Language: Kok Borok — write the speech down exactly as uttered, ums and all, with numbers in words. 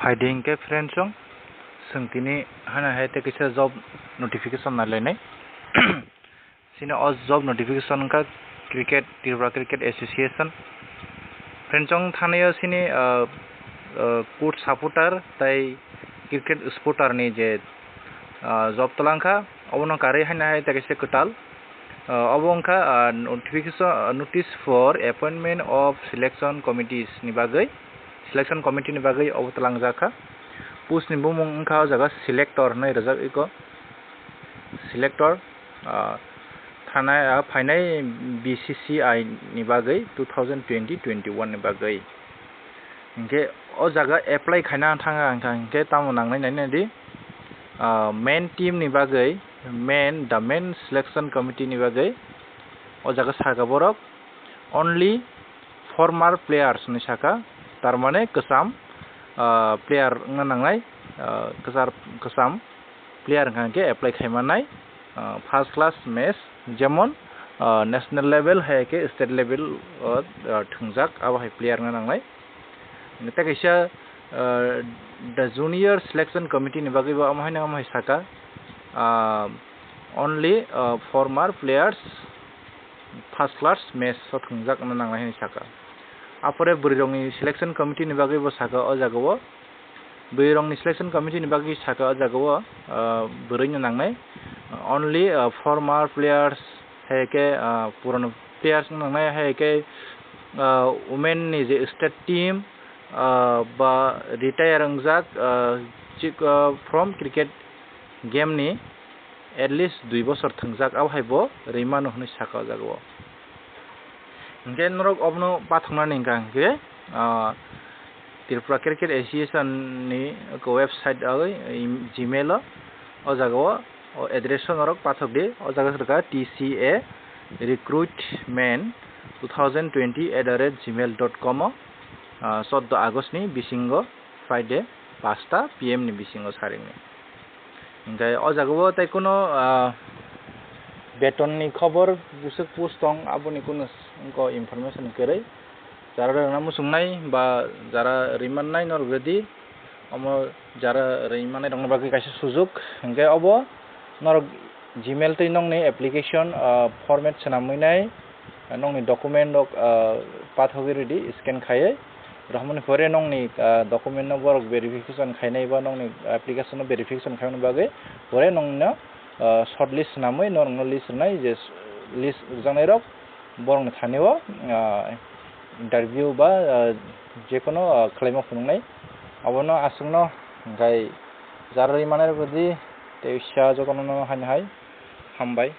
Phaidi hinkhe friends chwng, chwng tini hana hai tei kisa job notification nailainai. Chini o job notification wngkha cricket, Tripura Cricket Association. Friends chwng thanaio chini, ah, ah, coach supporter tei cricket supporter ni je, ah, job twlangkha, obono karwi haino hai tei kaisa kwtal. Ah, obo wngkha, ah, notification, ah, notice for appointment of selection committees ni bagwi, selection committee ni bagwi obo twlangjakha. Post ni bumung wngkha o jaga selector hinwi rijak iko. Selector, ah, thanai, ah, phainai B C C I ni bagwi two thousand twenty twenty-one ni bagwi. Hinkhe o jaga apply khaina thanga wngkha, hinkhe tamo nangnai nainai di, ah, main team ni bagwi, main, the main selection committee ni bagwi o jaga saka borok only former players hinwi saka, tar mane kwcham, ah, player wngna nangnai, ah, kwchar-, kwcham player wngkha hinkhe apply khaimannai, ah, first class match, jemon, ah, national level hai khe state level o, ah, thwngjak, abo hai player wngna nangnai. Tei kaisa, ah, the junior selection committee ni bagwi bo omo haino omo hai saka, ah, only, ah, former players first class match o thwngjak wngna nangnai hinwi saka. Apore bwrwirokni selection committee ni bagwi bo saka o jaga o, bwrwirokni selection committee ni bagwi saka o jaga o, ah, bwrwino nangnai, only, ah, former players, hai khe, ah, purono players wngna nangnai, hai khe, ah, women ni je state team, ah, ba retire wngjak, ah, chik-, ah, from cricket game ni at least dui bosor thwngjak, abo hai bo rwimano hinwi saka o jaga o. Hinkhe norok obono pathoknani hwnka hinkhe, ah, Tripura Cricket Association ni website o, Gmail o, o jaga o, o address o norok pathok di, o jaga wngkha T C A recruitment two thousand twenty at the rate gmail dot com o, ah, choudo August ni bisingo Friday pasta P M ni bisingo saringni. Hinkhe o jaga o tei kuno, ah, beton ni khobor bwswk post tong aboni kuno s-, wngkha information kwrwi. Jara rwna muchungnai ba jara rwimannai norok ready, omo jara rwimannai rokni bagwi kaisa sujuk. Hinkhe obo norok Gmail tei nokni application, ah, format swnamwi nai, nokni document rok, ah, pathogwi rwdi scan khaiwi. Rohormani pore nokni, ah, document no borok verification khainai ba nokni application no verification khaimani bagwi pore nokno, ah, short list swnamwi norokno list rwnai, je list rwjaknai rok borokni thani o, ah, interview ba, ah, jekono, ah, khlaima phunuknai. Abono aswkno hwnkhe jara rwimani rwdi tei uaisa jotono haino hai hambai.